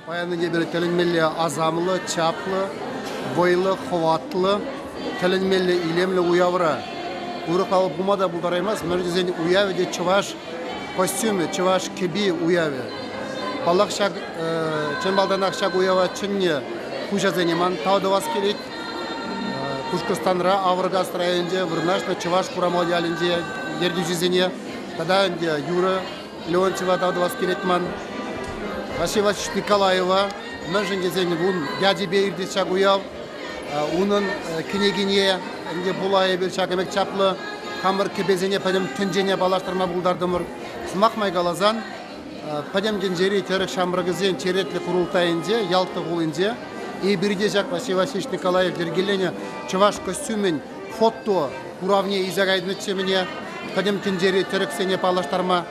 Паян эпир тӗлӗнмелле асамлӑ, чаплӑ, вӑйлӑ, хӑватлӑ, тӗлӗнмелле илемлӗ уявра. Урӑхла пулма та пултараймасть, мӗншӗн тесен уявӗ те чӑваш костюмӗ, чӑваш кӗпи уявӗ. Паллах, ҫак чӑн малтанах ҫак уява чӗннӗ хуҫасене ман тав тӑвас килет. Пушкӑртстанра Авӑркас районӗнче вырнаҫнӑ Чӑваш Хурамал ялӗнче ертӳҫисене тата ӗнтӗ Юра Леонтьева тав тӑвас килет ман. Василий Васильевич Николаева, мӗншӗн тесен ун ячӗпе иртет ҫак уяв. Унӑн кӗнекине ӗнтӗ пула эпир ҫак ӗмӗт чаплӑ хамӑр кӗпесене пӗтӗм тӗнчене паллаштарма пултартӑмӑр. Сӑмах май каласан, Пӗтӗм тӗнчери тӗрӗк ҫамрӑкӗсен черетлӗ курултайӗнче Ялта хулинче эпир те ҫак Василий Васильевич Николаев йӗркеленӗ чӑваш костюмӗн фото куравне илсе кайнӑччӗ мӗне пӗтӗм тӗнчери тӗрӗксене паллаштарма.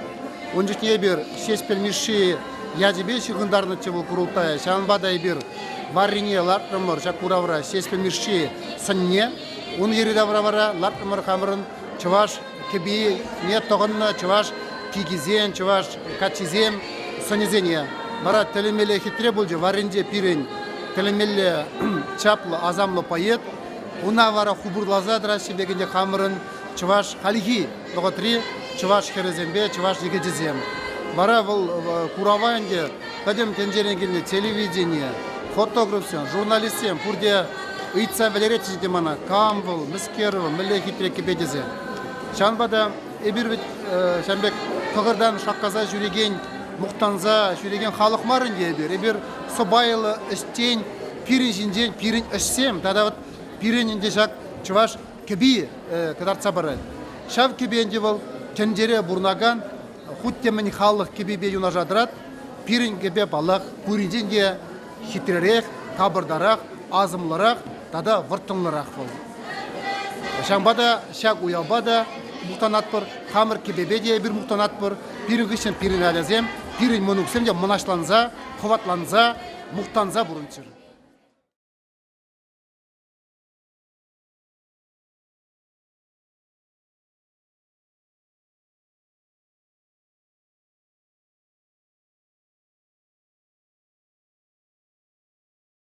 Ун чухне эпир Ҫеҫпӗл Мишши ячӗпе ҫыхӑнтарнӑччӗ вӑл курултая. Ҫавӑнпа та эпир варрине лартрӑмӑр ҫак куравра Ҫеҫпӗл Мишши сӑнне. Ун йӗри-тавра вара лартрӑмӑр хамӑрӑн чӑваш кӗпине тӑхӑннӑ чӑваш пикисен, чӑваш каччисем сӑнӗсене. Вара тӗлӗнмелле хитре пулчӗ. Варринче пирӗн тӗлӗнмелле чаплӑ, асамлӑ поэт. Уна вара хупӑрласа тӑраҫҫӗ пек ӗнтӗ хамӑрӑн чӑваш хальхи вӑхӑтри чӑваш хӗрӗсемпе чӑваш йӗкӗчӗсем. Вара вӑл курава ӗнтӗ пӗтӗм тӗнчерен килнӗ телевидени, фотографсем, журналистсем пурте ыйтса вӗлеретчӗҫ те мана, кам вӑл, мӗскер вӑл, мӗнле хитре кӗпе тесе. Ҫавӑнпа та эпир вӗт ҫавӑн пек кӑкӑртан шаккаса ҫӳрекен, мухтанса ҫӳрекен халӑх мар ӗнтӗ эпир. Эпир сӑпайлӑ, ӗҫчен, пирӗн ҫинчен пирӗн ӗҫсем тата вот пирӗн ӗнтӗ ҫак чӑваш кӗпи кӑтартса парать. Ҫав кӗпе ӗнтӗ вӑл тӗнчере пурӑнакан хуть те мӗн халӑх кӗпипе юнашар тӑрать. Пирӗн кӗпе, паллах, пуринчен те хитререх, капӑртарах, асӑмлӑрах тата вӑрттӑнлӑрах вӑл. Ҫавӑнпа та ҫак уявпа та мухтанатпӑр, хамӑр кӗпепе те эпир мухтанатпӑр. Пирӗн хыҫҫӑн пирӗн ачасем, пирӗн мӑнуксем те мӑнаҫланса, хӑватланса, мухтанса пурӑнччӑр.